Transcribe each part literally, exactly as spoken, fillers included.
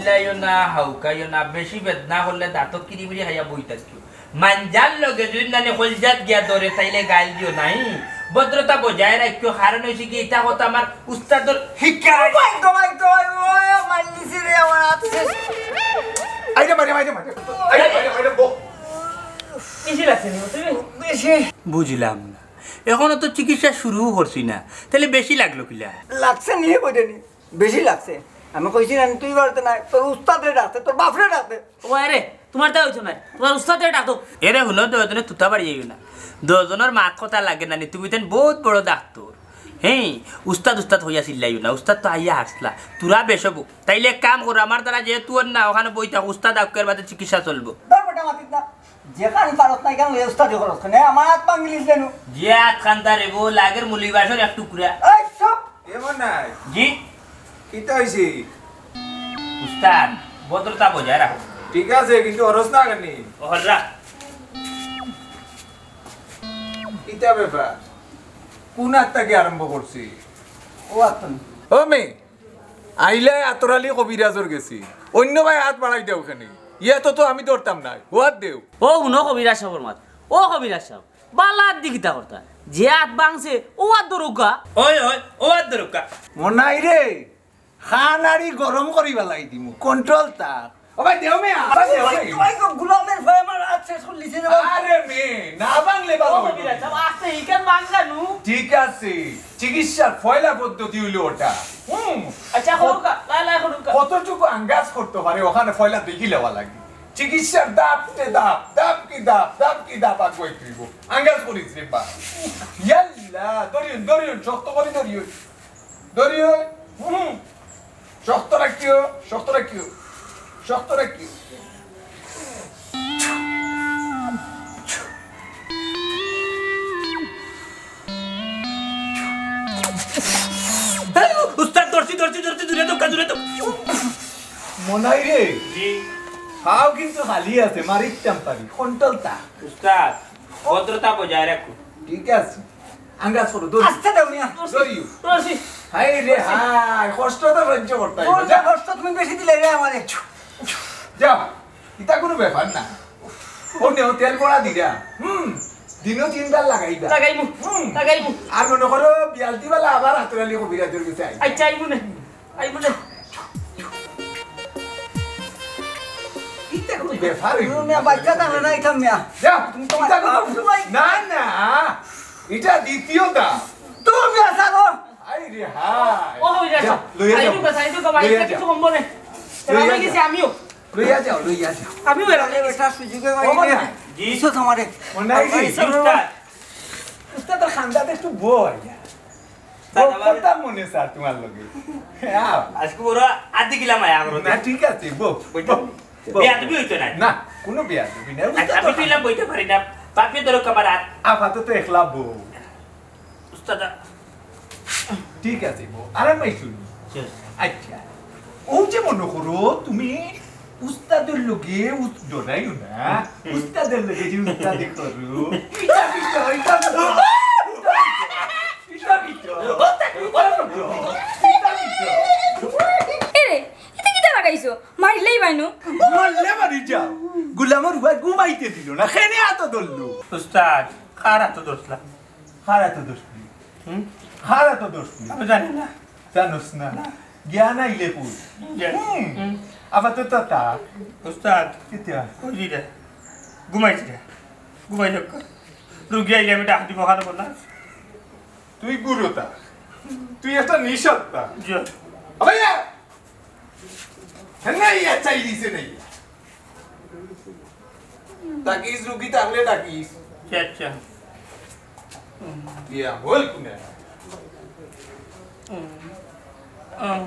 চিল্লাইও না, হাউকাইও না, বেশি বেদনা করলে দাঁতো কিরিমিরি খাইয়া বই থাকিও। মাঞ্জার লগে যদি নানি কলজাত গিয়া ধরে, তাইলে গাইল দিও নাই। ভদ্রতা বজায় রাখিও, কারণ হইছে কি, ইটা কথা আমার উস্তাদর শিক্ষা। ওই তো, ওই তো, ওই, ওই, মার নিছে রে, আমার হাত শেষ। আইরে, মারে, মারে, মারে। আইরে, মারে, মারে, বো। বেশি লাগছে নি, বুঝলি? বেশি। বুঝলাম না, এখনো তো চিকিৎসা শুরু করছি না, তাইলে বেশি লাগলো কিলা? লাগছে নি, বুঝে নি। বেশি লাগছে। আমি কইছি না, তুই বাড়িতে নাই, তোর উস্তাদরে ডাকতে, তোর বাপরে ডাকতে। ও আরে, তোমার তা হইতো না, তোমার উস্তাদরে ডাকো। এরে হুনো, দুইজনে তুতা বাড়ি যাইও না। দুইজনর মাত কথা লাগে না নি, তুমি তেন বহুত বড় ডাক্তর। হ্যাঁ, উস্তাদ উস্তাদ হইয়া চিল্লাইও না, উস্তাদ তো আইয়া হাসলা, তোরা বেশ হবো। তাইলে এক কাম করো, আমার দ্বারা যেহেতু ওর না, ওখানে বই থাক, উস্তাদ আউক্কার বাদে চিকিৎসা চলবো। ধর বেটা, মাতিস না। যেখান পারত না, এখান লইয়া উস্তাদি করস কেনে? আমার হাত ভাঙিলিস কেনে? যে হাত খান্তা রে গো, লাগের মুলি বাসর এক টুকরা। এই চুপ! এমন নাই। জি? কিতা হইছে? উস্তাদ, ভদ্রতা বজায় রাখো। ঠিক আছে, কিন্তু হরস না কেনে? হররা। কিতা ব্যাপার? কোন হাত থাকি আরম্ভ করছি? ও আত্তন। ও মে, আইলায় আতর আলী কবিরাজর গেছি। অন্য ভাই হাত বাড়াই দেও কেনে। ইয়া তো, তো আমি ধরতাম নায়। ও হাত দেও। ও হুনো কবিরাজ সাবর মাত। ও কবিরাজ সাব, বালা হাত দি কিতা করতা? যে হাত ভাঙছে, ও হাত ধরুক্কা। ওই, ওই, ও হাত ধরুক্কা। মনাই রে, খানারি গরম করি বালাই দিমু। কন্ট্রোল তা। ও ভাই, দেও মে, আবার দেও মে। ভাই, ভাই, গো, গুলামের ভয়ে আমার হাত শেষ করে লিছে রে ভাই। আরে মে, না ভাঙলে ভালো ও হইব। কবিরাজ সাব, আস্তে ইখান ভাঙা নু। ঠিক আছে, চিকিৎসার পয়লা পদ্ধতি হইল ওটা। হুম। আচ্ছা, করুক্কা, লাই, লাই, করুক্কা। কতটুকু আঙ্গাজ করতে পারে, ওখানে পয়লা দেখি লেওয়া লাগে। চিকিৎসার ধাপ তে ধাপ, ধাপ কি ধাপ, ধাপ কি ধাপ আগুয়াই তুইব। আঙ্গাজ করিস রে বা। ইয়াল্লা, ধরিউন, ধরিউন, শক্ত করি ধরিউন। ধরিউন। হুম। শক্ত রাখিও, শক্ত রাখিও, শক্ত রাখিও। উস্তাদ, ধরছি, ধরছি, ধরছি, দূরে দৌড়া, দূরে দৌড়া। মনাই রে, জি। পাও কিন্তু খালি আছে, মারিতাম পারি, কন্ট্রোল তা। উস্তাদ, ভদ্রতা বজায় রাখো। ঠিক আছে। আঙ্গাজ করো, দৌড়। আস্তে দাও মিয়া। দৌড়িও। দৌড়ছি। হায় রে হায়, কষ্ট তো সহ্য করতে হইব। দৌড়, যা। কষ্ট তুমি বেশি দিলে রে আমারে। যাও, ইটা কোনো ব্যাপার না। ও নেও, তেল পড়া দিরা। হুম, দিনও তিনবার লাগাইবা। লাগাইমু, হুম। লাগাইমু। আর মনে করো, বিয়ালতিবালা আবার আতর আলী কবিরাজর গেছে আই। আচ্ছা, আইমু নে। আইমু নে। ইটা কোনো ব্যাপার হইল তুমি না। মিয়া, বাচ্চা তাহলে না, ইটা মিয়া। যা, তুমি তোমার ইটা কোনো বাপ ভাই। না, না, ইটা দ্বিতীয় দাম। তুমি মিয়া, ছাড়ো। হায় রে হায়। ও, হয়ে যাচ্ছে। যা, লইয়া যাও। সাইডে ঢুকো, সাইডে ঢুকো, ভাই, লইয়া কিছু যাও। কমবো না। লইয়া আমি গেছি, যাও। আমিও। লইয়া যাও, লইয়া যাও। আমিও এলাম। আরে বেটা, সুযোগে ও, ভাই, না। জি। কিছু তোমারে। মনে হয় কি? আরে, উস্তাদ। উস্তাদ, তোর খান্দাতে একটু বই। স্যার, বই আমার করতাম মনে, স্যার, তোমার লগে। হ্যাঁ। আজকে বড় আধি কিলা মায়া করো। না, ঠিক আছে, বউ, বইতে বউ, বউ। বেয়াদবি হইতো না। না, কোনো বেয়াদবি নাই। আচ্ছা, উস্তাদ আমি তো তো এলা বইতে পারি না। বাপে ধরো কামার হাত। আপাতত একলা বউ। উস্তাদ। ঠিক আছে, বউ। আরাম পাইছো নি? জি। আচ্ছা। ও যে মনে করো, তুমি উস্তাদর লগে উস-, ডরাইও না। উস্তাদর লগে যে উস্তাদি করো। ইটা পিটো, ইটা পিটো। ইটা পিটো। এরে, ইটা কিতা লাগাইছো? মারিলেই বাইনু। মারলে মারি যাও। গুলামর উবায় ঘুমাইতে দিল না। কেনে আতো ধরলো? উস্তাদ, কার আতো ধরছিলাম? কার আতো ধরছিলি? হুম? কার আতো ধরছিলি? আমি জানি না। জানোস না? না। জ্ঞান আইলে কই? জ্ঞান। হুম। হুম। আপাতত তা। উস্তাদ। কিতা? কই রে? ঘুমাইছি রে। ঘুমাই যাক। রুগী আইলে আমি ডাক দিব, খারাপ না। তুই গুরু তা। তুই একটা নিঃসত্তা। জি। আবে ইয়া! হ্যাঁ, না, ইয়া চাই দিছে নাই। ডাকিস, রুগী থাকলে ডাকিস। আচ্ছা, আচ্ছা। ইয়া, বল কোনে? উম, উম।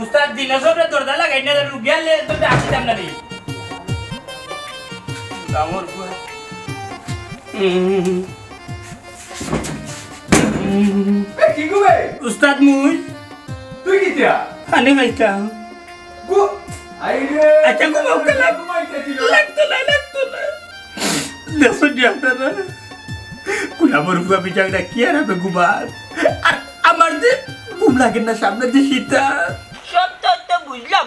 উস্তাদ, দিন সবরে দরজা লাগাই না, রুগী আইলে তো ডাকি দাম না রে। কামড় পুয়া। উম। এ, কি গো বে? উস্তাদ মুই। তুই কিতা? পানি খাইতাম। গু-, আই রে। আচ্ছা, গু-, গু-, গু-, লাগতো না, লাগতো না। দেখছো নি আপনারা? গোলামর ফুয়া বিচার ডাকি আর আমি ঘুমার। আর আমার যে ঘুম লাগে না, সামনে যে শীতটা। সব তো, তো বুঝলাম।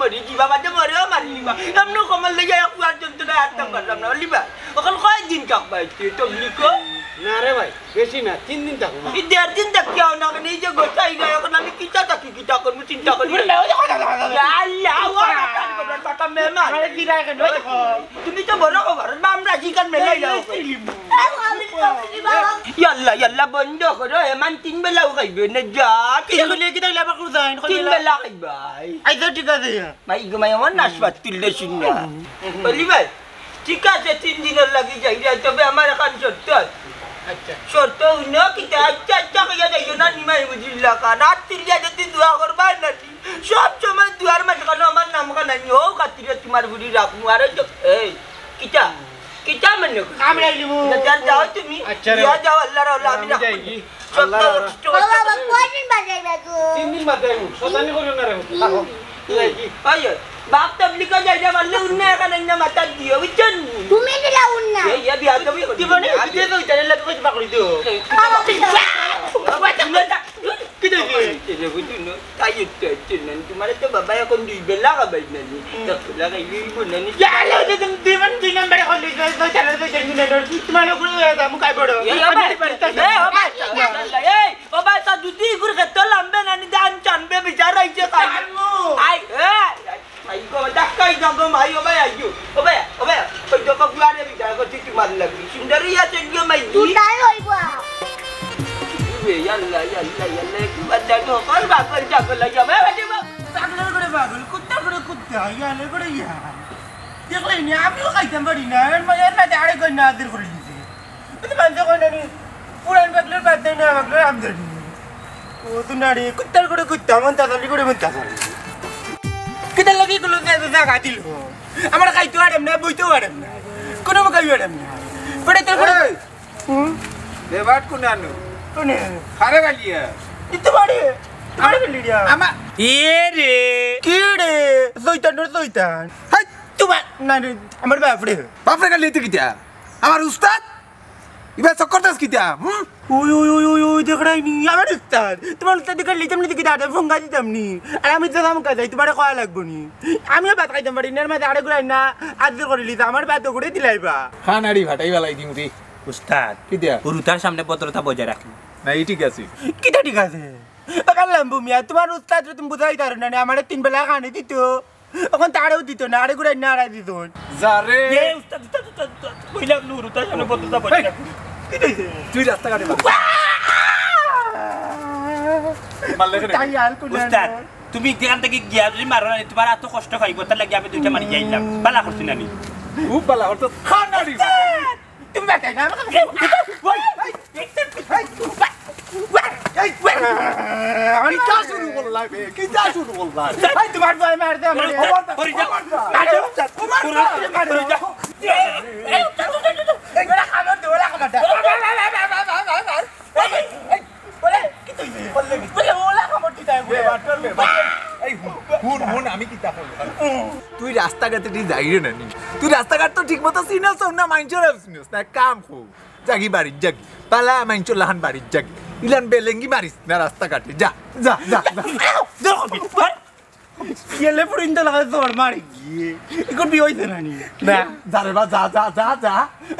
মরি যিবা, বাদে মরেও মারি দিবা। এমনে কমল লইয়া এক পুয়ার যন্ত্রণায় আটতাম পারলাম না, বুঝলি বা? অখন কয়দিন থাকবা ইতে তবলিগো? না রে ভাই, বেশি না, তিন দিন থাকমু। ই দেড় দিন থাকিয়াও না কেনে, এই যে গোসাই না, অখন আমি কিতা থাকি, কিতা করমু, চিন্তা করমু। ইয়া আল্লাহ, ও আল্লাহ, কথা মেহমান। আরে কি রাখেন, ওই দেখো। তুমি তো বড় খবর, আমরা চিকেন মেলাই দাও। ইয়াল্লা, ইয়াল্লা, বন্ধ করো, এমান তিন বেলাও খাইবে না, যা। কি বলে, কি তাইলে আবার কোথায়? তিন বেলা খাইবাই। আচ্ছা, ঠিক আছে। মাই গো মাই, আমার নাশপাতি তুললে শুন না। বলি ভাই, ঠিক আছে, তিন দিনর লাগি যাই রে, তবে আমার এখন শর্ত আছে। আচ্ছা। শর্ত অইলো কিতা, আচ্ছা, আচ্ছা, কইয়া যাইও না, নিমাই বুঝিল্লা খান। আর তিন দিন যদি দোয়া করবা না, সব সময় দুয়ার মাঝখানো আমার নাম খানানি হোক, আর তিরে তোমার বুড়ি রাখমু। আর ওই তো, এই, কিতা? কিতা মনে করছো? আমরা লিমু। না, যার যাও তুমি। আচ্ছা রে। দিয়া যাও, আল্লাহর আল্লাহ, আমি আমি রাখবো। যাই কি? সব আল্লাহর তো আল্লাহ। নষ্ট ও বাবা, করতে কয়দিন বাদে আইবা গো? তিন দিন বাদে আইবো। শয়তানি করিও না রে। থাকো। যাই কি? ওই, ওই, বাপ তবলিগো যাইতে পারলে উন্না এখানে না মাথা দিও, বুঝছো নি? তুমি দিলা উন্না। এই, এই, বিয়া তুমি দিব না, আমি বিদেশ যাই, তাহলে লাগে কইতে পাকড়ি দিও। এই, কিতা বাবা? বাবা, তুমি কিতা হইছে? এই যে বুঝছো না? তাই একটু, একটু না, তোমার তো বাবা এখন দুই বেলা খাবাই না নি। হুম। এক বেলা খাইলে হইব না নি। ইয়া, আল্লাহ, ওই যে তুমি দুই বার দুই নম্বরে করলি, দুই, দুই, চার, দুই, চার, দুই, দুই, তোমার উপরে হয়ে যাবো, কাই বড়? এই, ও ভাই, আমি বাড়িতে এই, ও ভাই, এই, ও ভাই, তা দুধি গুড় খেতে লাম্বে না নি, ধান চানবে, বিচার আইছে, খাই। আম্মু। আই, এ, আই, আই, গো, ডাক্তার, এই গো, মাই, ও ভাই, আইও। ও ভাই, ও ভাই, ওই দেখো, বুয়ারে বিচার করছি, তোমার লাগি। সুন্দরী আছে, গো, মাই। তুই তাই হইব। এ, ইয়াল্লা, ইয়াল্লা, ইয়াল্লা, একটু বাদ দাও, কল বাকল, চাকল, আইও, ভাই, ভাই, ভাই। পাগলের করে পাগল, কুত্তার করে কুত্তা, ইয়ালের করে ইয়া। দেখলে নি, আমিও খাইতাম পারি না, এর মা-, এর মাঝে আরেক গন্ডা হাজির করে দিছে। ওই তো মানষে কয় না নি, পুরান পাগলের বাদ দেয় না, পাগলের আমদানি। ও তো না রে, কুত্তার করে কুত্তা, মন্তাজ আলী করে মন্তাজ আলী। কিতার লাগি গুলো যে এত জাগা দিল? আমার খাইতে পারেন না, বইতে পারেন না, কোনো মুখাই পারেন না। পরে তোর এই! হুম? বেবাট কোন আনো? কোনে? খারে গালিয়া? ই তোমারে, তোমারে গালি দিয়া। আমা- এ রে! কি রে? শয়তান রে শয়তান। হাই! তোমার, না রে, আমার বাপ রে। বাপরে গালি দিতে কিতা? আমার উস্তাদ? ইবা চক্কর দাস কিতা? হুম? ওই, ওই, ওই, ওই, ওই, দেখরায় নি? আমার উস্তাদ। তোমার উস্তাদ দেখে লিতাম নি, দেখি দাদা ফোন গাছ দিতাম নি। আর আমি তো দাম কাজ, তোমারে কয়া লাগবো নি। আমিও ভাত খাইতাম পারি না, এর মাঝে আরেক গুড়াই না, আদর করে লিতা, আমার ভাত ওগুড়ে দিলাইবা। খানাড়ি ফাটাই বালাই দিমু রে। উস্তাদ, কিতা? গুরুতার সামনে ভদ্রতা বজায় রাখুন। না, এই ঠিক আছে। কিতা ঠিক আছে? পাগল লাম্বু মিয়া, তোমার উস্তাদ রে তুমি বুঝাই পারো না, আমারে তিন বেলা খানি দিত। অখন তারেও দিত না, আরে গুড়াই না আড়াই দিত। যা রে। এ উস্তাদ, উস্তাদ, উস্তাদ, উস্তাদ, কইলাম নু, গুরুতার সামনে ভদ্রতা বজায় রাখুন। কিতা হইছে? তুই রাস্তাঘাটে মার। মারলে কেন? তাই আর কোন উস্তাদ, তুমি যেখান থেকে গিয়া যদি মারো না, তোমার এত কষ্ট পাইব, তার লাগি আমি দুইটা মারি যাইলাম। বালা করছি না নি? খুব বালা করতো। খানাড়ি। তুমি বেটাই না, আমাকে ওই, এই, এই, এই, এই, এই, কিতা শুরু করলা বে? কিতা শুরু করলা? এই, তোমার বয় মার দে, আমার খবর দে, খবর দে। মার দে, মার দে, মার দে। এই, ওরা খাবার দে, ওরা খাবার দে। এই, এই, এই, ওরে, কি তুই? বললে কি? বলে, ওলা খাবার দিতে হবে। বে, বাটর বে, বাটর। এই, হুন, হুন, হুন, আমি কিতা কইলাম? তুই রাস্তাঘাটে ঠিক যাইরে না নি? তুই রাস্তাঘাট তো ঠিক মতো চিনস না, মাইনষর চিনস না, এক কাম কর। যাগি বাড়িত যাগি। পালা মাইনষর লাখান বাড়িত যাগি। ইলান বেলেঙ্গি মারিস না রাস্তাঘাটে। যা, যা, যা, যা। গেলে পর্যন্ত লাগে জ্বর মারি গিয়ে। এখন বিয়ে হইছে না নি? না। যা রে বা, যা, যা, যা, যা।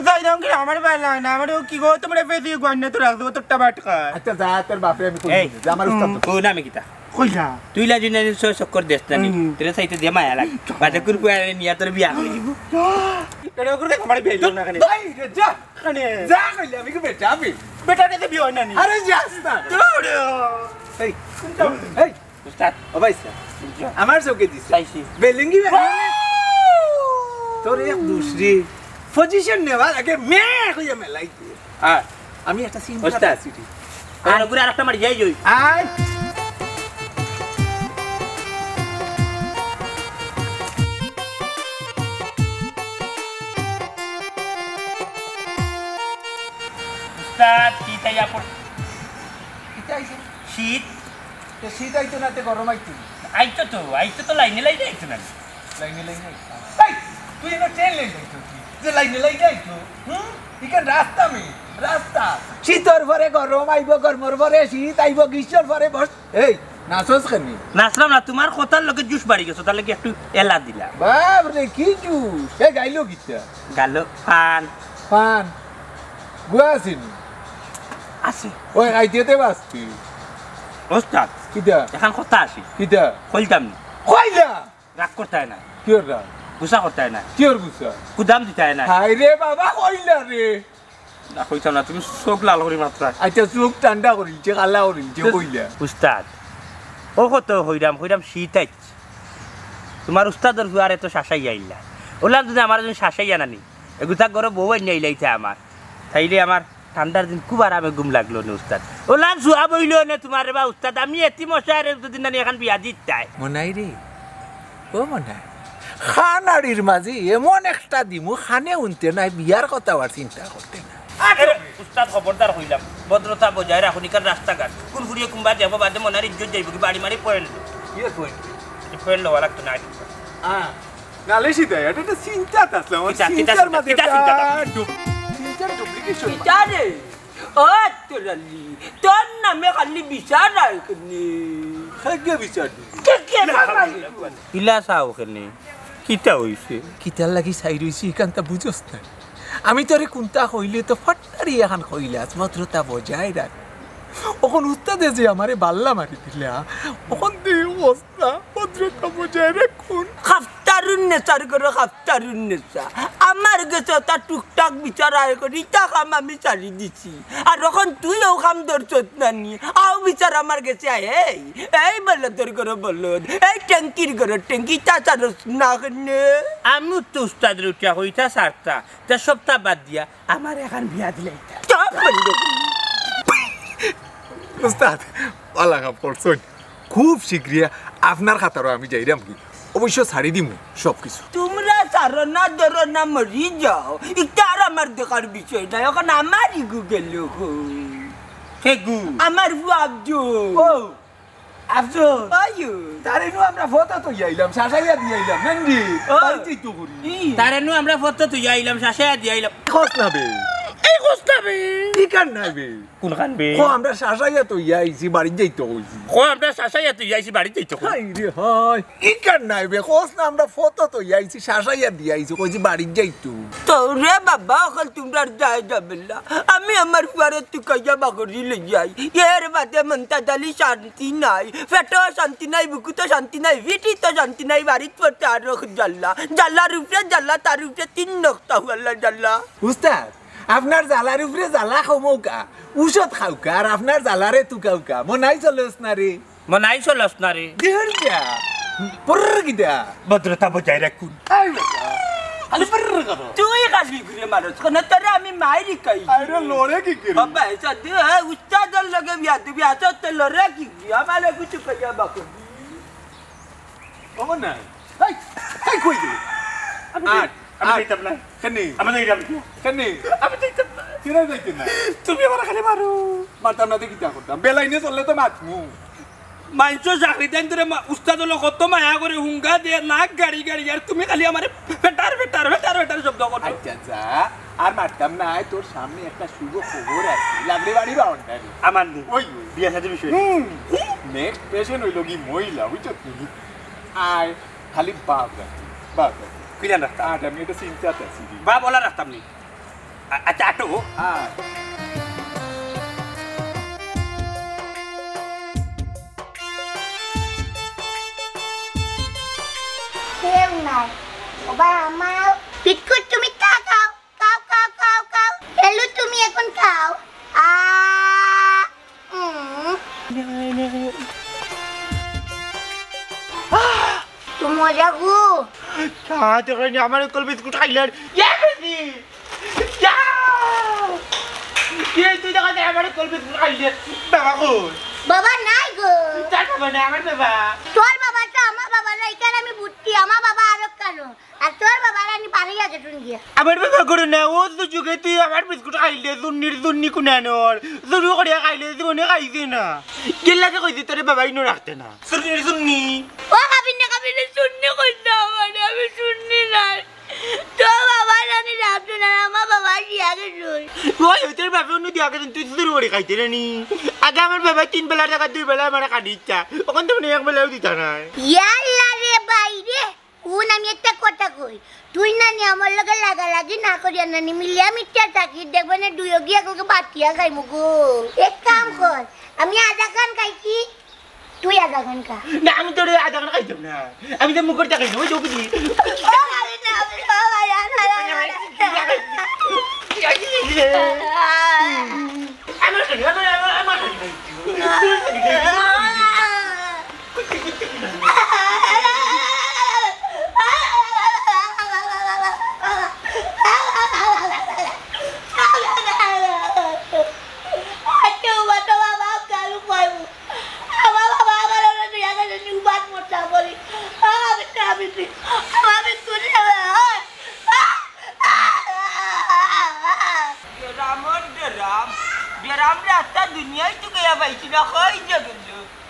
যাই না, আমারে ভালা লাগে না। আমারে ও কি গো, তোমরা বেশি গুয়ান না তো রাখছো, তো টমাট খায়। আচ্ছা, যা, তোর বাপরে আমি কই এই, দিছি, যা, আমার উস্তাদ তো। ও নামে কিতা? কইলা? তুই লাজু নাজু ছয় চক্কর দেস না নি। হুম। তোরে চাইতে দিয়া মায়া লাগে। বাদে কুরকুয়ারে নিয়া তোর বিয়া করে দিব। এটা করে দেখ, আমারে বিয়ে দিও না কেনে? ভাই রে, যা। কেনে? যা কইলে আমি কি বেটা আমি? বেটা দেখে বিয়ে হয় না নি? আরে যাস না। দৌড়ো। এই, এই, উস্তাদ। ও ভাই স্যার, আমার চোখে দিছে। চাইছি। বেলিঙ্গি বেলিঙ্গি। তোর এক দুসরি পজিশন নেওয়ার আগে মে কইয়া মেলাই দিয়ে। আর আমি একটা সিন উস্তাদ। আছি রে। আর ঘুরে আরেকটা মারি যাই যাই। আর উস্তাদ, কি তাই আপন? কিতা আইছে? শীত। তো শীত আইতো না, তে গরম আইতো? আইতো তো, আইতো তো লাইনে লাইনে আইতো না। লাইনে লাইনে আইতো? এই, তুই না ট্রেন লাইনে আইতো কি? যে লাইনে লাইনে আইতো? হুম? ইখান রাস্তা মি, রাস্তা। শীতর পরে গরম আইবো, গরমর পরে শীত আইবো, গ্রীষ্মর পরে বর্ষা। এই, নাচস কেনে? নাচলাম না, তুমার কথার লগে জুশ বাড়ি গেছে, তার লগে একটু এলা দিলা। বাপ রে, কি জুশ? এ গাইলো কিতা? গালো ফান। ফান। গুয়া আছে নি? আছে। ওই, আইতে দে বাস্তি। ওস্তাদ। কিতা? এখন কথা আছে। কিতা? কইতাম না। কইলা? রাগ করতায় না। কিয়র রাগ? গুসা করতায় না। কিয়র গুসা? কুদাম দিতায় না। হায় রে বাবা, কইলা রে। না, কইতাম না, তুমি চোখ লাল করি মাতরায়। আচ্ছা, চোখ ঠান্ডা করিলছে, কালা করিলছে, কইলা। উস্তাদ, ও কত কইরাম, কইরাম শীত আইছে। তুমার উস্তাদর ফুয়ারে তো শাসাইয়া আইলা। ওলান যদি আমার একজন শাসাইয়া নানি, এগুতা ঘরো বউ আইনা আইলাইতা আমার। তাইলে আমার ঠান্ডার দিন খুব আরামে ঘুম লাগলো নে উস্তাদ। ওলান সুয়াব অইলো নে তুমার রে বা উস্তাদ, আমি এতিম অসহায়রে দুদিন নানি এখন বিয়া দিতায়। মনাই রে, ও মনাই, খান আড়ির মাঝে এমন একটা দিমু, খানে উনতে নাই, বিয়ার কথা আর চিন্তা করতে না। আরে, উস্তাদ খবরদার কইলাম, ভদ্রতা বজায় রাখুন, ইকার রাস্তাঘাট। কুরকুরিয়ে কুম্বা দেব বাদে মনার ইজ্জত যাইব কি, বাড়ি মারি পয়েন্ট। ইয়ে পয়েন্ট। পয়েন্ট লওয়া লাগতো না। আ, নালে সিধা, এটা তো চিন্তাত আসলাম, কিতা, কিতা চিন্তার মাঝে কিতা চিন্তাত আসলাম? ডুপ-, চিন্তার ডুপ্লিকেশন। কিতা রে? ও তোর আলী, তোর নামে খালি বিচার আর কেনে? খাইগে বিচার দিবি। কে, কে বাবা? ইলা চাও কেনে? কিতা অইছে? কিতার লাগি চাই রইছি, ইখানতা বুঝস না। আমি তোরে কুনতা কইলে তো ফাট্টারি এখান কইলাস, ভদ্রতা বজায় রাখ। অখন উস্তাদে যে আমারে বাল্লা মারি দিলা, অখন তুই অস না, ভদ্রতা বজায় রাখুন। খাফতারুন নেশার ঘরো খাফতারুন নেশা। আমার গেছে ওটা টুকটাক বিচার আয় করি, ইতা কাম আমি ছাড়ি দিছি। আর অখন তুই ও কাম ধরছত না নি, আও বিচার আমার গেছে আয়। এই, এই বলদর ঘরো বলদ, এই ট্যাঙ্কির ঘরো ট্যাঙ্কি, ইতা ছাড়স না কেনে? আমি তো উস্তাদরে উঠিয়া কইতা ছাড়তা, তে সবতা বাদ দিয়া আমার এখন বিয়া দিলাইতা। চুপ বন্ধ। উস্তাদ, ভালা কাম করছইন। খুব শীঘ্রই আপনার খাতারও আমি যাইরাম কি। অবশ্য ছাড়ি দিমু সব কিছু। তুমরা ছাড়ো না, ধরো না, মরি যাও। ইতা আর আমার দেখার বিষয় নায়। অখন আমার ইগু গেল কই? কে গু? আমার ফুয়া আব্দুল। ও, আব্দুল। ওইও। তারে নু আমরা ফটো তো আইলাম, শাসাইয়া দিয়া আইলাম, নান্দি। ও। বাড়িতেই তো করি। ই। তারে নু আমরা ফটো তো আইলাম, শাসাইয়া দিয়া আইলাম। খোঁজ না বে। এই খোঁজ না বে। ঠিকান নাই বে। কোনখান বে? কো আমরা শাসাইয়া তো আইছি, বাড়িত যাইতো কইছি। কো আমরা শাসাইয়া তো আইছি, বাড়িত যাইতো কইছি। হায় রে হায়। ইকার নাই বে, কস না আমরা ফটো তো আইছি, শাসাইয়া দিয়া আইছি, কইছি বাড়িত যাইতো। তো রে বাবা, অকল তুমরার যায় যাবেলা। আমি আমার ফুয়ারে তুকাইয়া বাকরি লই যাই। এর বাদে মনটা জালি শান্তি নাই, পেটও শান্তি নাই, বুকুতো শান্তি নাই, ভিটিতো শান্তি নাই, বাড়িত পড়তে আরো জ্বালা। জ্বালার উপরে জ্বালা, তার উপরে তিন নক্তা হুয়াল্লা জ্বালা। উস্তাদ, আপনার জ্বালার উপরে জ্বালা কমউক্কা, ঔষধ খাউক্কা, আর আপনার জ্বালারে তুকাউক্কা। মনাই চলস না রে। মনাই চলস না রে। দেহর যা। পরর কিতা? ভদ্রতা বজায় রাখুন। আই বেটা। খালি পরর করো। তুই খালি ঘুরে মারস। কোন তোরে আমি মাইরি কই? আরে লড়ে কি করি? বাবা, এসা দে, হ্যাঁ, উস্তাদর লগে বিয়া দিবি, আসো তো লড়ে কি করি? আমারে কিছু কইয়া বাকো। ও না। এই, এই কই গেলি? আমি আট, আমি আট। যাইতাম না। কেনে? আমি যাইতাম না। কেনে? আমি যাইতাম না। কেনে যাইতে না? তুমি আমারে খালি মারো। মারতাম না তো কিতা করতাম? বেলাইনে চললে তো মাতমু। মাইনষর চাকরি তাইন তোরে মা-, উস্তাদ অকলে কত মায়া করে হুঙ্গা দে, নাক গাড়ি গাড়ি, আর তুমি খালি আমারে বেটার, বেটার, বেটার, বেটার শব্দ করো। আচ্ছা, যা, আর মারতাম না, আয়, তোর সামনে একটা শুভ খবর আছে, লাগলে বাড়ি বাউন্ডারি। আমার নি? ওই, ওই। বিয়া শাদীর বিষয়। হুম। Next patient অইলো কি মহিলা, বুঝছো তুমি? আয়, খালি বাপ রাখি, বাপ রাখি। কিলা রাখতা? আর আমি এটা চিন্তাত আছি রে। বাপ ওলা রাখতাম নি। আ-, আচ্ছা, আটো। আয়। কেউ নাই। ও বা, আমার বিস্কুট তুমি তা খাও, খাও, খাও, খাও, খাও। এলু তুমি এখন খাও। আ, উম। তো মজা গো। তা তো করে আমার কল বিস্কুট খাইলে আর ইয়া করি। ইয়া! এই তুই দেখা যায় আমার কল বিস্কুট খাইলে। বাবা কই? বাবা নাই গো। তার বাবা না, আমার বাবা। তোর বাবা তো আমার বাবা না, এখানে আমি বুঝছি, আমার বাবা আরো কালো। আর তোর বাবা রানী বাড়ি আগে শুন গিয়া। আমার বাবা করে না, ও তো যুগে তুই আমার বিস্কুট খাইলে, জুন্নির জুন্নি কুনানোর, জুরু করিয়া খাইলে, জীবনে খাইছে না। গেল্লাকে কইছি তোরে বাবা ইনো রাখতে না। জুন্নির জুন্নি। ও খাবিনে, খাবিনে, শুননি কই না আমারে, আমি শুননি না। তোর বাবা রানী রাখতে না, আমার বাবা দিয়া গেছে। ওই, ওই তোর বাবা অন্য দিয়া গেছেন, তুই জুরু করে খাইতে রানি। আগে আমার বাবা তিন বেলা টাকা দুই বেলা আমার খালি ইচ্ছা, ওখান থেকে এক বেলাও দিতা নাই। ইয়াল্লা রে বাইরে। হুন, আমি একটা কথা কই, তুই না নি আমার লগে লাগালাগি না করিয়া না নি, মিলিয়া মিটিয়া থাকি, দেখবে না দুইও গিয়া কালকে বাটিয়া খাইমু গো। এক কাম কর, আমি আধা খান খাইছি, তুই আধা খান খা। না, আমি তোরে আধা খান খাইতাম না, আমি তো মুখের টাকা ওই চোখ দি। ও, আমি না, আমি না, আমি না, আমি না, আমি না। আমার খালি, আমার, আমার, আমার খালি খাইছি। ডেরাম, ডেরাম, ডেরাম রাস্তা দুনিয়ায় তো গেয়া পাইছি না, কই যে গেল?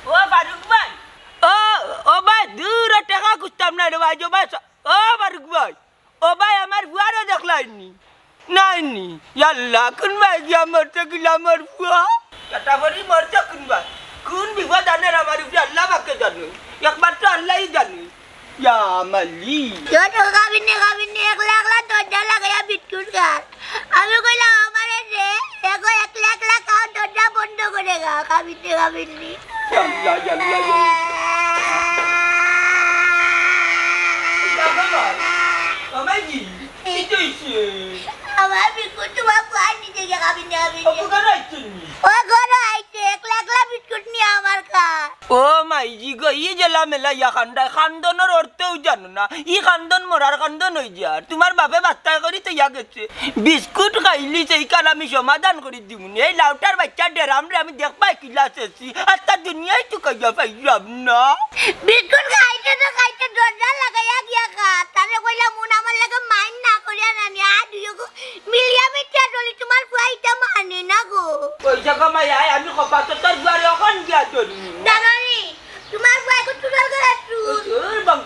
ও ফারুক ভাই, ও, ও ভাই, দূর টেকা খুঁজতাম না রে ভাই, ও ভাই, ও ফারুক ভাই, ও ভাই, আমার ফুয়ারে দেখলায়নি? নায়নি? ইয়াল্লা, কুন ভাই গিয়া মরছে কিলা আমার ফুয়া? কাটা পড়ি মরছে কুন ভাই? কুন বিপদ আনের আমার উপরে আল্লাহ পাকে জানে, একমাত্র আল্লাহই জানে। ইয়া মালি। তোর তো খাবিনে, খাবিনে, একলা একলা দরজা লাগাইয়া বিস্কুট খার। আমি কইলাম, "আমারে দে।" এগো একলা একলা খাও, দরজা বন্ধ করে খাও, খাবিনে, খাবিনে। ইয়াল্লা, ইয়াল্লা, ইয়াল্লা। ইয়াল্লা, বাবা। বাবা জি, কি কইছে? আমার বিস্কুট তোমার ফুয়ায় নিতে গিয়া খাবিনে, খাবিনে। ও, ঘরে আইছে নি? ও ঘরে আইছে, একলা একলা বিস্কুট নিয়া আমার খা। ও মাইজি গো, ই জেলা মেলা ইয়া কান্দায়, কান্দনর অর্থও জানো না। ই কান্দন মরার কান্দন অই যার। তুমার বাপে বাস্তায় করি তো ইয়া গেছে। বিস্কুট খাইলি সেই কাল আমি সমাধান করি দিমুনি। এই লাউটার বাইচ্চা ডেরামরে আমি দেখবায় কিলা শেষি। আস্তা দুনিয়ায় তো কইয়া পাইলাম না। বিস্কুট খাইতে তো খাইতে দরজা লাগাইয়া গিয়া খা। তারে কইলাম, "মুন আমার লগে মাইন্ড না করিয়া না নি, আর দুইও গো মিলিয়া মিটিয়া চলি, তুমার ফুয়া ইতা মানে না গো।" কইছে গো মাই, আয় আমি কপাতো তোর দুয়ারে অখন গিয়া ধরি। জানো নি, তুমার ফুয়া গো চুরাল করে চুর। তোর বাং-,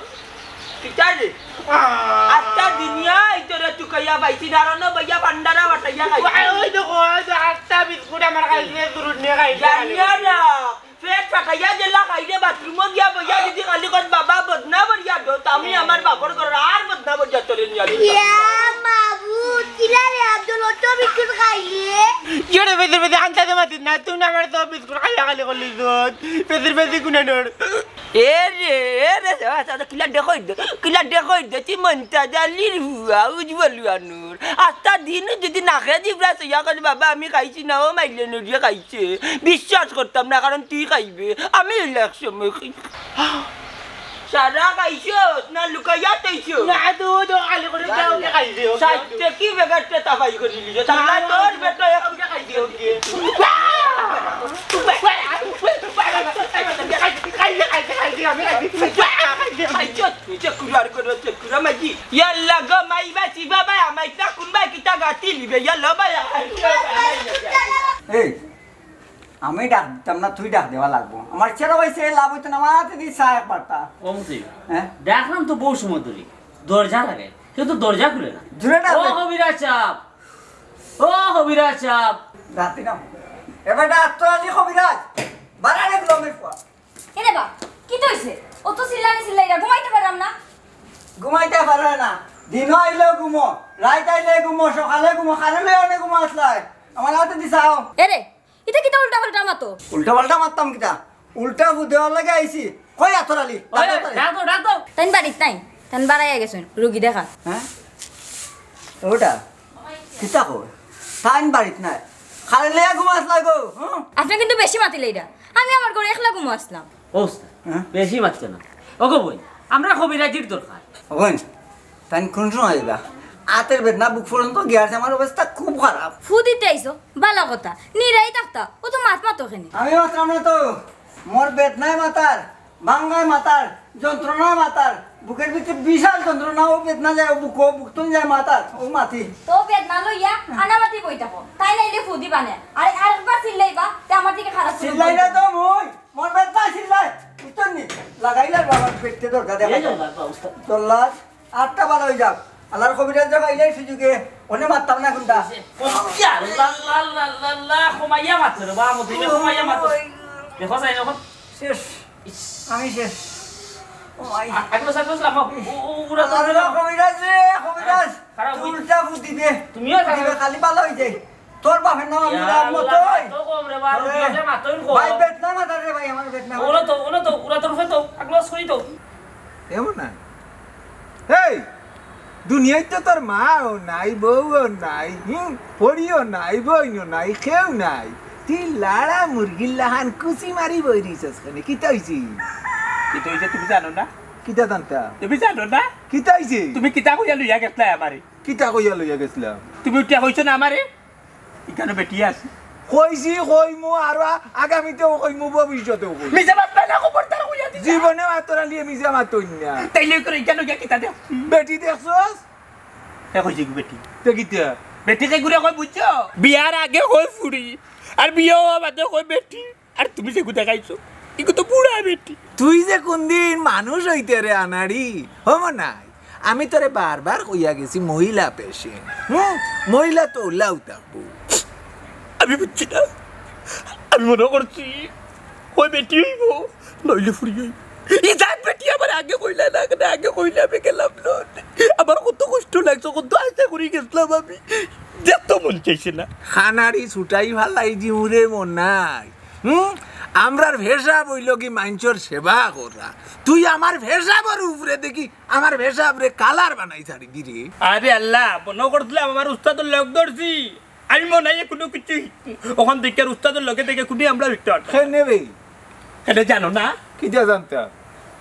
কিতা রে? আহ। আস্তা দুনিয়া ইতরে তুকাইয়া পাইছি, দাঁড়ানো বইয়া পান্ডারা বাটাইয়া খাইছি। ওই, ওই দেখো, ওই যে আস্তা বিস্কুট আমার খাইছে, দুরুদ নিয়ে খাইছে। জানিয়া না। পেট ফাটাইয়া জেলা খাইরে বাথরুমো গিয়া বইয়া যদি খালি কত বাবা বদনা বরিয়া দো, তা আমি আমার বাপর ঘর আর বদনা বরিয়া তোরে নিয়া দিতাম। ইয়া মাবুদ, কিলা রে আব্দুল, অত বিস্কুট খাইলে? জোরে বেদে বেদে আনতে দে মাতিস না, তুই না আমার সব বিস্কুট খাইয়া খালি করলি দুধ। বেদে বেদে কুনানোর। এ রে, এ রে, কিলা দেখো দে, কিলা দেখো দে, তুই মন্তাজ আলীর ফুয়া, উজ্জ্বল আনু। আস্তা দিন যদি না খেয়ে দিবরা সইয়া করে, "বাবা, আমি খাইছি না, ও মাইলে নড়িয়ে খাইছে।" বিশ্বাস করতাম না, কারণ তুই খাইবে, আমি অইলে এক সময় খাই। সারা খাইছো না লুকাইয়া তৈছো? না, তো, তো খালি করে দাও, কে খাইছে, ও, সাইডে কি বেগারতে তাবাই করে দিলি? তাহলে তোর বেটা এক খাইছে, ও, কে? খাইছে, খাইছে, খাইছে, আমি খাইছি। খাইছো? নিচে কুড়ার করে হচ্ছে কুড়া মাগি। ইয়াল্লা গো মাই বাসি বাবা, আমাই তা কুনবাই কিতা গাতি লিবে? ইয়াল্লা ভাই। এই, আমি ডাক দিতাম না, তুই ডাক দেওয়া লাগবো। আমার ছেলে হইছে, লাভ হইতো না, আমার হাতে দিয়ে চা একবার তা। ও মুসি, হ্যাঁ? ডাকলাম তো বউ সময় ধরে, দরজা লাগে, কেউ তো দরজা খুলে না। জোরে ডাক ও দে। হবিরাজ সাহেব, ও হবিরাজ সাহেব। ডাক দিলাম। এবার ডাক তো আলি হবিরাজ, বাড়া রে গ্রামের পর। এ রে বা, কিতা অইছে? অত চিল্লানি চিল্লাইরা, ঘুমাইতে পারলাম না। ঘুমাইতে পারে না। দিন আইলে ঘুমো, রাইত আইলে ঘুমো, সকালে ঘুমো, খালি লইয়া অনে ঘুমো আসলাই। আমার আতে দি চাও। এরে, ইতা কিতা উল্টা পাল্টা মাতো? উল্টা পাল্টা মাততাম কিতা? উল্টা ফু দেওয়ার লাগি আইছি। কই আতর আলী? ওই, ডাক দাও তারে। ডাক দাও, ডাক দাও। তাইন বাড়িত নাই, তাইন বারাইয়া গেছইন, রুগী দেখা। হ্যাঁ? ওটা? কিতা কই? তাইন বাড়িত নাই। খালি লইয়া ঘুমো আসলাই গো, হুম? আপনে কিন্তু বেশি মাতিলাইরা। আমি আমার ঘরো একলা ঘুমো আসলাম। ও উস্তাদ, হ্যাঁ? বেশি মাতছো না। ওগো বইন, আমরা কবিরাজির দরকার। ও বইন, তাইন কোন সময় আইবা? আতের বেদনা বুক পর্যন্ত গিয়াছে, আমার অবস্থা খুব খারাপ। ফু দিতে আইছো, ভালা কথা। নিরাই থাকতা, অত মাত মাতো কেনে? আমি মাতরাম না তো, মোর বেদনায় মাতার, ভাঙ্গায় মাতার, যন্ত্রণায় মাতার, বুকের ভিতরে বিশাল যন্ত্রণা, ও বেদনা যায়, ও বুক, ও বুক তো যায় মাতার, ও মাতি। তো বেদনা লইয়া আনামাতি বই থাকো, তাইন আইলে ফু দিবা নে। আর আরেকবার চিল্লাইবা, তে আমার দিকে খারাপ চোখে চিল্লাই না তো মই, মোর বেদনা চিল্লাই, বুঝছো নি? লাগাইলে বাবার পেটে দরকার দেখা এই যায়। যাও, বাবা, উস্তাদ। তোর লাশ আটটা বালা হয়ে যাক। আল্লাহর কবিরাজ যা পাইলে সুযোগে, অনে মারতাম না কোনটা। ইয়া আল্লাহ, আল্লাহ, আল্লাহ, আল্লাহ, আল্লাহ, কমাইয়া মাতো রে, বাবা, মতো কমাইয়া মাতো। দেখো, চাই যখন শেষ। ইস। আমি শেষ। ও ভাই। আ-, আগলো সাথে বসলাম, ও, ও, ও, উড়া তো আল্লাহ, উড়া। কবিরাজ রে, কবিরাজ। খারাপ তুই হই। উল্টা ফু দিবে। তুমিও ফু দিবে, খারাপ। খালি বালা হয়ে যায়। তোর বাপের নাম আমি ইয়া রাম আল্লাহ, মতোই। তো কম রে, বাবা, আরে, তুই যে মাতইন কম। ভাই, বেদনা মাতার রে ভাই, আমার বেদনা ওগুলো মাতার। তো, ওগুলো তো, ওরা তোর তো, আগলো ছুরি তো। এমন না। এই, দুনিয়াত তো তোর মাও নাই, বউও নাই, হুম, পরিও নাই, বইনও নাই, কেউ নাই। তুই লাড়া মুরগির লাখান কুচি মারি বই রইছস কেনে? কিতা হইছে? কিতা হইছে তুমি জানো না? কিতা জানতা? তুমি জানো না? কিতা হইছে? তুমি কিতা কইয়া লইয়া গেছলায় আমারে? কিতা কইয়া লইয়া গেছলাম? তুমি উঠিয়া কইছো না আমারে? ইখানো বেটি আছে। কইছি, কইমু, আরো আ-, আগামীতেও কইমু, ভবিষ্যতেও কইমু। মিছা মাত না, খবরদার কইয়া দিছি। জীবনে আতর আলীয়ে মিছা মাতইন না। তাইলে করে ইখানো গিয়া কিতা দেও? বেটি দেখছস? কে কইছে কি বেটি? তে কিতা? বেটি কে ঘুরে কয় বুঝছো? বিয়ার আগে কয় ফুড়ি, আর বিয়া হওয়া বাদে কয় বেটি। আর তুমি যেগু দেখাইছো, ইগু তো বুড়া বেটি। তুই যে কোনদিন মানুষ হইতে রে আনাড়ি, হমো নাই। আমি তোরে বারবার কইয়া গেছি মহিলা patient। হুম, মহিলা তো ওলাও থাকবো। আমি বুঝছি না, আমি মনে করছি ওই বেটি হইব, নইলে ফুড়ি হইব। এই জাত বেটি আমার আগে কইলা না কেনে, আগে কইলে আমি গেলাম না। আমার কত কষ্ট লাগছে, কত আশা করি গেছিলাম আমি, যেত মন চাইছে না। খানারি ছুটাই ফালাই দিমু রে মনাই। হুম? আমরার পেশাব অইলো কি মাইনষর সেবা করা। তুই আমার পেশাবর উপরে দেখি, আমার পেশাবরে কালার বানাই ছাড়ি দি রে। আরে আল্লাহ, মনো করছিলাম আমার উস্তাদর লগ ধরছি। আমি মনাইয়ে কুনু কিছু অখন দেখিয়ার উস্তাদর লগে দেখে কুনি আমরা উঠতে পারতাম। কেনে বে? কেনে জানো না? কিতা জানতা?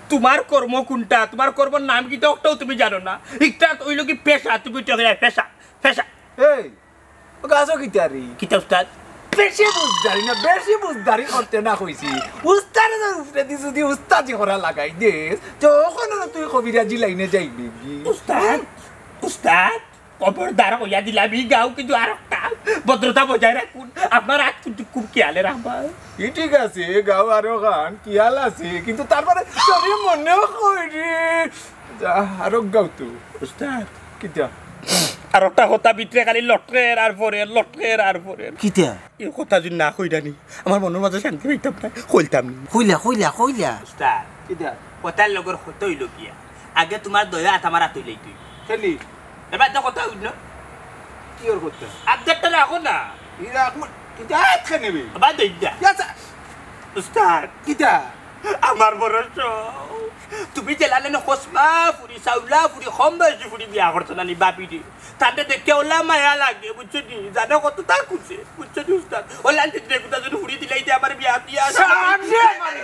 তুমার কর্ম কুনটা, তুমার কর্মর নাম কিতা, অটাও তুমি জানো না। ইটা অইলো কি পেশা, তুমি উঠতে পারো, পেশা, পেশা। এই, ও গাছো কিতা রে? কিতা উস্তাদ? বেশি বুঝদারি না, বেশি বুঝদারি করতে না কইছি। উস্তাদর উপরেদি যুদি উস্তাদি করা লাগাই দেস, তে অখন তুই কবিরাজি লাইনে যাইবি কি? উস্তাদ, উস্তাদ, খবরদার কইয়া দিলাম, ই গাঁও কিন্তু আরোকটা ভদ্রতা বজায় রাখুন। আপনার আত কিন্তু খুব খেয়ালে রাখবা। ই ঠিক আছে, গাঁও আরোখান খেয়াল আছে, কিন্তু তারপরে তোরে মনে করি। যা, আরোক গাঁও তো। উস্তাদ। কিতা? আরোকটা কথা ভিতরে খালি লটকের আর পরের, লটকের আর পরের। কিতা? ই কথা যুদি না কইরানি, আমার মনর মাঝে শান্তি পাইতাম না, কইতাম নি। কইলা, কইলা, কইলা। উস্তাদ, কিতা? কথার লগর কথা অইলো কিয়া? আগে তুমার দয়া আত আমার আত অইলেই তুই। কেনে? এবার তো কথা অইল না। কি ওর কথা? আবদারটা রাখো না। ই রাখো, কিতা আত কেনে বে? আবার দইদা। ইয়া সা- উস্তাদ। কিতা? আমার বড় শখ। তুমি যেলানে না কসমা ফুড়ি, চাউলা ফুড়ি, কম বয়সী ফুড়ি বিয়া করছো না নি বাপি দি। তাতে দেখে ওলা মায়া লাগে, বুঝছো নি? জানো কততা খুশি, বুঝছো নি উস্তাদ? ওলা যদি দেখো তা যদি ফুড়ি দিলাই দে আমার বিয়া দিয়া। সামনে মানে।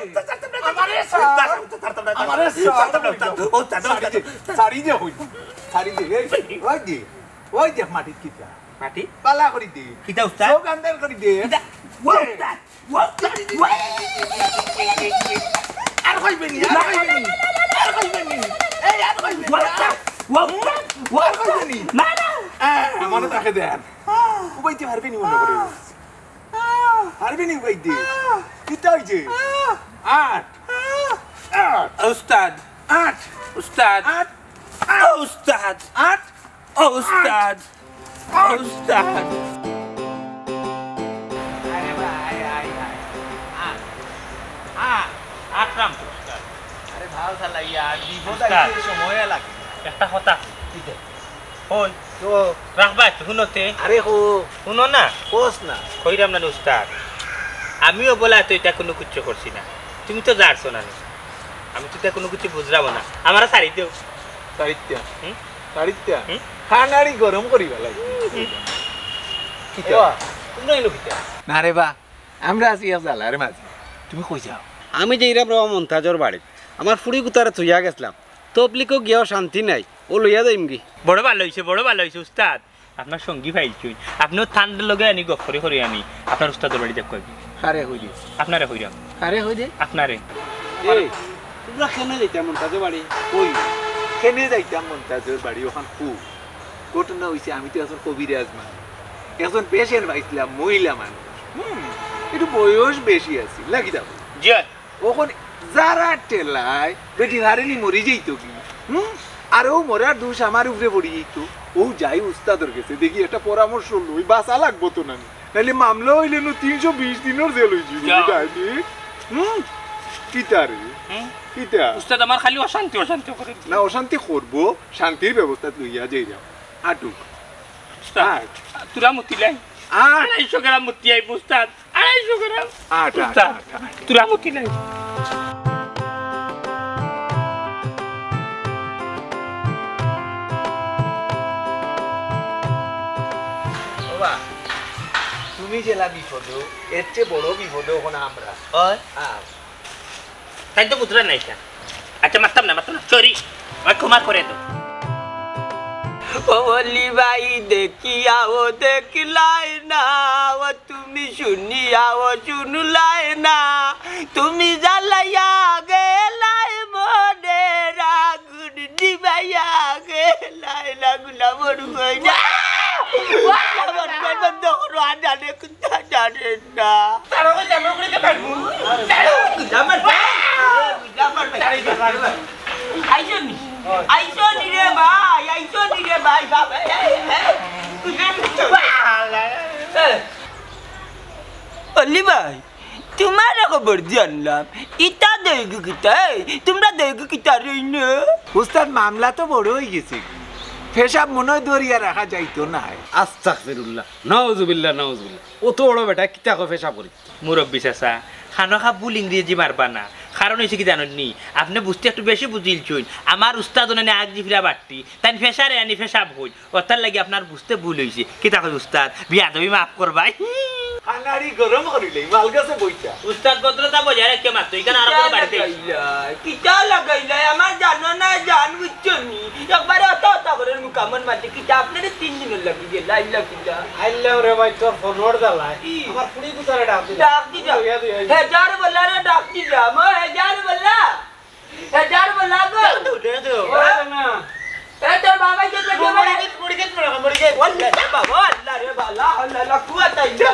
আমারে সার। আমারে সার। উস্তাদ, উস্তাদ, উস্তাদ। ছাড়ি দে, ছাড়ি দে, ওই, ওই দে, ওই দে মাটিত কিতা। মাটি? বালা করি দে। কিতা উস্তাদ? চোখ আন্দার করি দে। কিতা? ওয়া উস্তাদ। আর কইবে নি, আর কইবে নি, আর কইবে নি। এই, আর কইবে নি। ওয়া, ওয়া, ওয়া, আর কইবে নি। না, না। আহ, আমারে তাকে দেন। উবাইতে পারবে নি মনে করে? পারবে নি উবাইতে? কিতা হইছে? আট। আট। উস্তাদ। আট। উস্তাদ। আট। ও উস্তাদ। আট। ও উস্তাদ। ও উস্তাদ। আরে ভাই, আয়, আয়। আ, আ, আক্রাম তো উস্তাদ। আরে চালাইয়া আর বিপদ উস্তাদ। আইতে সময় লাগে। একটা কথা। কিতা? কই? তো রাখবা একটু, হুনো তে। আরে হো। হুনো না। কস না। কইরাম না উস্তাদ। আমিও বলা তো ইতা কুনু কিচ্ছু করছি না। তুমি তো জানছো না নি। আমি তো ইতা কুনু কিচ্ছু বুঝরাম না। আমারে ছাড়ি দেও। ছাড়িতা? হুম? ছাড়িতা? হুম? কানাড়ি গরম করি বেলাই। হুম। কিতা? ওবা, তুমরা ইনো কিতা? না রে বা, আমরা আছি এক জ্বালার মাঝে। তুমি কই যাও? আমি যাইরাম রে বা মন্তাজর বাড়িত। আমার ফুড়ি গুতারে থইয়া গেছলাম। তবলিগো গিয়াও শান্তি নাই। অউ লইয়া যাইমগি। বড় ভালা অইছে, বড় ভালা অইছে উস্তাদ। আপনার সঙ্গী পাইছইন। আপনেও তান লগে আনি গফ করি করি আনি আপনার উস্তাদর বাড়ি যাউক্কা। কারে কইরে? আপনারে কইরাম। কারে কইরে? আপনারে। এই, তুমরা কেনে যাইতায় মন্তাজর বাড়ি? কই? কেনে যাইতাম মন্তাজর বাড়ি? অখান কু। ঘটনা অইছে, আমি তো একজন কবিরাজ মানুষ, একজন patient পাইছলাম, মহিলা মানুষ। হুম, একটু বয়স বেশি আছিল, নাকি দেখো? জি। অখন যারা ঠেলায়, বেটি হারেনি মরি যাইতো কি? হুম? আর অউ মরার দুষ আমার উপরে পড়ি যাইতো। অউ যাই উস্তাদর গেছে, দেখি একটা পরামর্শ লই, বাঁচা লাগবো তো নানি। নাইলে মামলা অইলে নু তিনশো বিশ দিনর জেল অইযিবো, যাও। বুঝাইনি? হুম? কিতা রে? হুম? কিতা? উস্তাদ আমার খালি অশান্তি, অশান্তি করে। না, অশান্তি করবো, শান্তির ব্যবস্থা লইয়া যাইরাম। আটুক। উস্তাদ, আট। তুরা মতি লাই। আট। আড়াইশো গ্রাম মতি আইবো উস্তাদ। আড়াইশো গ্রাম। আট, আট, উস্তাদ, আট, আট। তুরা মতি লাই। ওবা, তুমি যেলা বিপদো, এর চেয়ে বড় বিপদো অখন আমরা। অয়? আ। তাইন তো বুঝরা না ইতা। আচ্ছা, মাততাম না, মাততাম না। Sorry। আমারে ক্ষমা করি দেও। ও অলি ভাই দেখিয়াও দেখলায় না, ও তুমি শুনিয়াও শুনলায় না, তুমি জ্বালাইয়া গেলায় মনে রাগ। গুড নিবাইয়া গে, লাইলা গুলা বড় কই না। গুলা বড় কই বন্ধ করো, আর জানে কুত্তা জানে না। তারা কই জানো করে কে পারবো? গুলা মার ভাই, গুলা মার ভাই। আইসো নি, আইসো নি রে ভাই, আইসো নি রে ভাই, বাবা, এই, এই, এই। অলি ভাই, তুমারে খবর দি আনলাম। ইতা দেইগু কিতা? এই, তুমরা দেইগু কিতা রে ইনো? উস্তাদ, মামলা তো বড় অইগেছে। পেশাব মনে অয় ধরিয়া রাখা যাইতো নায়। আস্তাগফিরুল্লাহ, নাউজুবিল্লাহ, নাউজুবিল্লাহ। অত বড় বেটা কিতা কয় পেশাব করি? মুরব্বি চাচা, খানোখা ভুল ইংরেজি মারবা না। কারণ অইছে কি জানইন নি? আপনে বুঝতে একটু বেশি বুঝিলছইন। আমার উস্তাদ অনানি আগ জিফরা বাট্টি। তাইন পেশারে আনি পেশাব কইন। অতার লাগি আপনার বুঝতে ভুল অইছে। কিতা কই উস্তাদ? বিয়াদবি মাফ করবায়। কানাড়ি গরম করিলে, মাল গাছে বইতা। উস্তাদ ভদ্রতা বজায় রাখিয়া মাতো, ইখান আর কিতা কোনো বাড়িতে। লাগাইলা? কিতা লাগাইলা? আমার জানো না, জান বুঝছো নি? একবারে অত অত করে মুকামন মারতে, কিতা আপনারে তিন দিন লাগি গেল, আইলা কিতা? আইলাম রে ভাই, তোর ফোনর জ্বালায়। কি? আমার ফুড়ি গুতারে ডাক দিলা। ডাক দিলা। লইয়া দিও। হেজার বলা রে ডাক দিলা, মো হেজার বলা। এ, যার বললাম গো। দে, দে, দে। ওরে না। এ, তোর বাবা কি করবে? মরে গেছে, মরে গেছে, মরে গেছে। ওরে বাবা, আল্লাহ রে বাবা, আল্লাহ, আল্লাহ, কুয়াত আইছে।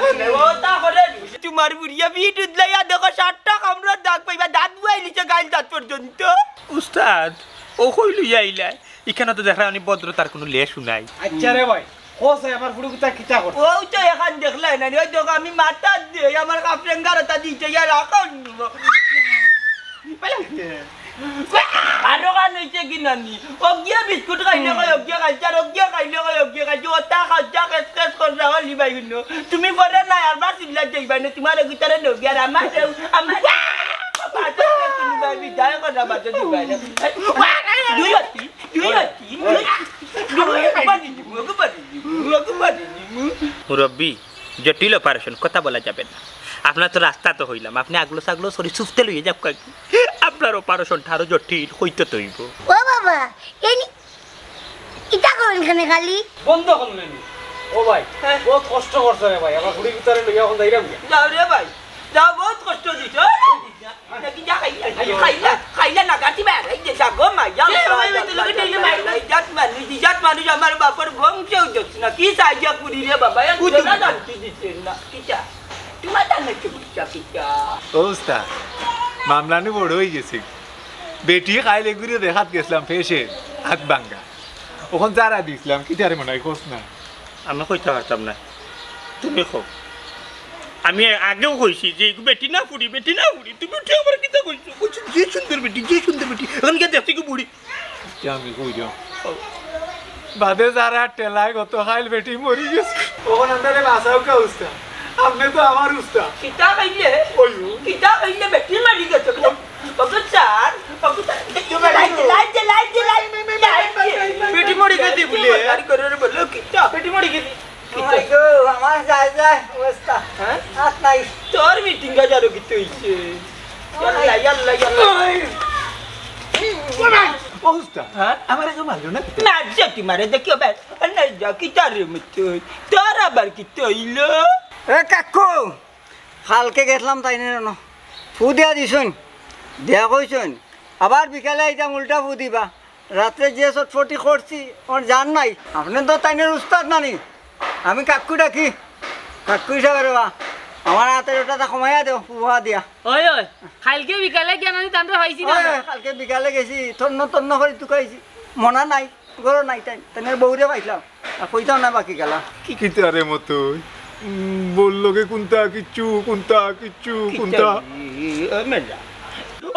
ও তা করে। তোমার বুড়িয়া পিঠ উদলাইয়া দেখো, সাতটা কামড়ার দাগ পাইবা, দাঁত বুয়াই লিছে, গাইল দাঁত পর্যন্ত। উস্তাদ, ও কই লইয়া আইলায়? ইখানো তো দেখরায় নি ভদ্রতার কুনু লেশও নাই। আচ্ছা রে ভাই, ও সে আমার ফুড়ি গুতা কিতা করছে? ও তো এখান দেখলায় না, ওই দেখো আমি মাথাত দেই, আমার কাপড়েঙ্গার ওটা দিতে গিয়া রাখো। আরো কান হইছে কি নানি? ও গিয়া বিস্কুট খাইলে কয়, ও গিয়া খাইছে, আর ও গিয়া খাইলে কয়, ও গিয়া খাইছে, ও তা খাইছে, খেস খেস করে রাখো লিবাই হুনো। তুমি পরে না, আর বার চিল্লা যাইবা না, তোমার ভিতরে নবী আর আমার, আমার, আমার, তুমি ভাই বিদায় করে বাজে দিবা না। দুই অতি, দুই অতি, দুই অতি। মুরব্বি, জটিল অপারেশন, কথা বলা যাবে না। আপনার তো রাস্তা তো কইলাম, আপনে আগলো ছাগলো সরি সুফতে লইয়া যাউক্কা। আপনার অপারেশনটা আরো জটিল, কইতে তো অইবো। ও বাবা, এনি, ইতা করেন কেনে খালি? বন্ধ করলেন। ও ভাই, হ্যাঁ। বহুত কষ্ট করছো রে ভাই, আমার ফুড়ি গুতারে লইয়া অখন যাইরাম গিয়া। যাও রে ভাই, যাও, বহুত কষ্ট দিছো। নাকি যা খাইলা, খাইলা, খাইলা না, গাছি বেড়াই দে, যা গো মাইয়া, এ, ওই, ওই, তুই লোকে টেনে মারবি। ইজাত মানুষ, ইজাত মানুষ, আমার বাপর বংশ উঠছে না, কি সাহায্য করি রে বাবা, এক জোড়া জানতে দিচ্ছেন না, কিতা? তোমার তার নাকি বুঝছা কিতা? ও উস্তাদ, মামলা নু বড় অইগেছে। বেটি খাইলে ঘুরে দেখাত গেছিলাম, ফেসে হাত ভাঙ্গা। অখন যারা দিছিলাম, কিতারে মনে অয়, কস না? আমি কইতাম পারতাম না, তুমি কও। আমি আগেও কইছি যে ইগু বেটি না ফুড়ি, বেটি না ফুড়ি, তুমি উঠে আমার কিতা কইছো? কইছো, "যে সুন্দর বেটি, যে সুন্দর বেটি।" আমি কইরাম। বাদে যারা ঠেলায় গত খাইল বেটি মরি গেছে। অখন আমরারে বাঁচাউক্কা উস্তাদ। আপনে তো আমার উস্তাদ। কিতা কইলে? ওই ও। কিতা কইলে বেটি মরি গেছে? ওগো স্যার, ওগো স্যার, লাইট দে, লাইট দে, লাইট দে, লাইট দে। বেটি মরি গেছে বুলে? আর করে রে বলো কিতা? বেটি মরি গেছে। কিতা? ওই গো, আমার যায় যায় অবস্থা। হ্যাঁ? হাত নাই। তোর মিটিং গাজারও কিতা অইছে? ইয়াল্লা, ইয়াল্লা, ইয়াল্লা। ওই। ও ভাই, ও উস্তাদ, হ্যাঁ? আমারে কেউ মারলো না? না, যে তুই মারে দেখিও ভাই। না, যা কিতা রে মতো। তোর আবার কিতা অইলো? এ কাকু, কালকে গেছলাম তাইনর অনো। ফু দিয়া দিছইন, দিয়া কইছইন। আবার বিকালে আইতাম উল্টা ফু দিবা। রাত্রে যে চটফটি করছি, আমার জান নাই। আপনে তো তাইনর উস্তাদ নানি? আমি কাকু ডাকি। কাকু হিসাবে রে বা, আমার আতর ওটা তা কমাইয়া দেও, ফু দিয়া। ওই, ওই, কালকে বিকালে গিয়া নানি তানরে পাইছি না? ওই, ওই, কালকে বিকালে গেছি, তন্ন তন্ন করি তুকাইছি। মনা নাই, ঘরো নাই তাইন। তাইনর বউরে পাইলাম। আর কইতাম না বাকি গেলা। কিতা রে মতই? উম, বউর লগে কুনতা কিচ্ছু, কুনতা কিচ্ছু, কুনতা? ও মেলা।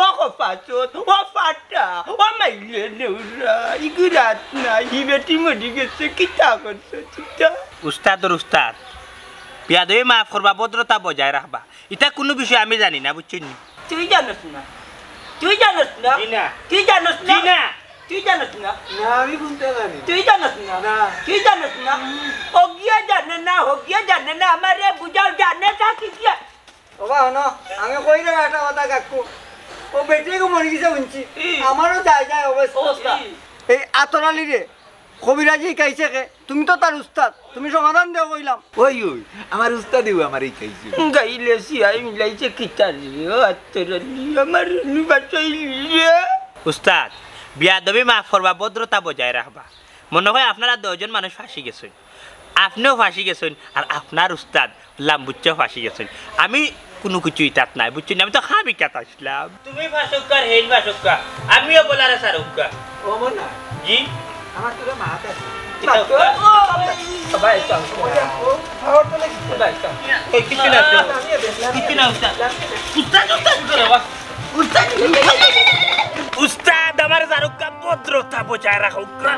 ও কপাচত, ও ফাটা, ও মাইলে নেউরা, ইগু রাত না, হি বেটি মরি গেছে, কিতা করছে, কিতা? উস্তাদর উস্তাদ, বিয়াদবি মাফ করবা, ভদ্রতা বজায় রাখবা। ইতা কুনু বিষয় আমি জানি না, বুঝছইন নি? তুই জানোস না, তুই জানোস না, জি না। তুই জানোস না, জি না। তুই জানোস না? না, আমি কুনতা জানি। তুই জানোস না? না। তুই জানোস না? হগিয়া জানে না, হগিয়া জানে না, আমারে বুঝাও, জানে না কি কি? ওবা, হুনো, আমি কইরাম একটা কথা কাকু। ও বেটি এগু মরি গেছে হুনছি। ই। আমারও যায় যায় অবস্থা। অবস্থা। এই আতর আলীরে কবিরাজি শিখাইছে কে? তুমি তো তার উস্তাদ, তুমি সমাধান দেও কইলাম। ওই, ওই, আমার উস্তাদেউ আমারে শিখাইছে। গাইলে সিয়াই মিলাইছে কিতা রে? ও আতর আলী, আমার নি বাঁচাইলি রে। উস্তাদ, বিয়াদবি মাফ করবা, ভদ্রতা বজায় রাখবা। মনো অয় আপনারা দুইজন মানুষ ফাঁসি গেছইন, আপনেও ফাঁসি গেছইন, আর আপনার উস্তাদ লাম্বুচ্চা ফাঁসি গেছইন। আমি কুনু কিছু ইতাত নাই, বুঝছইন নি? আমি তো খাম ইকাত আইছলাম। তুমি ফাঁসউক্কা আর হেইন ফাঁসউক্কা, আমিও বলারে ছাড়উক্কা। ও মনা। জি? আমার তোরে মাত আছে। কিতা উস্তাদ? ভাই, চল। ভাই, চল। ওই, কিচ্ছু না, উস্তাদ। কিচ্ছু না, উস্তাদ। উস্তাদ, উস্তাদ করে, বাস। উস্তাদ, উস্তাদ, আমার জারুক্কা ভদ্রতা বজায় রাখউক্কা।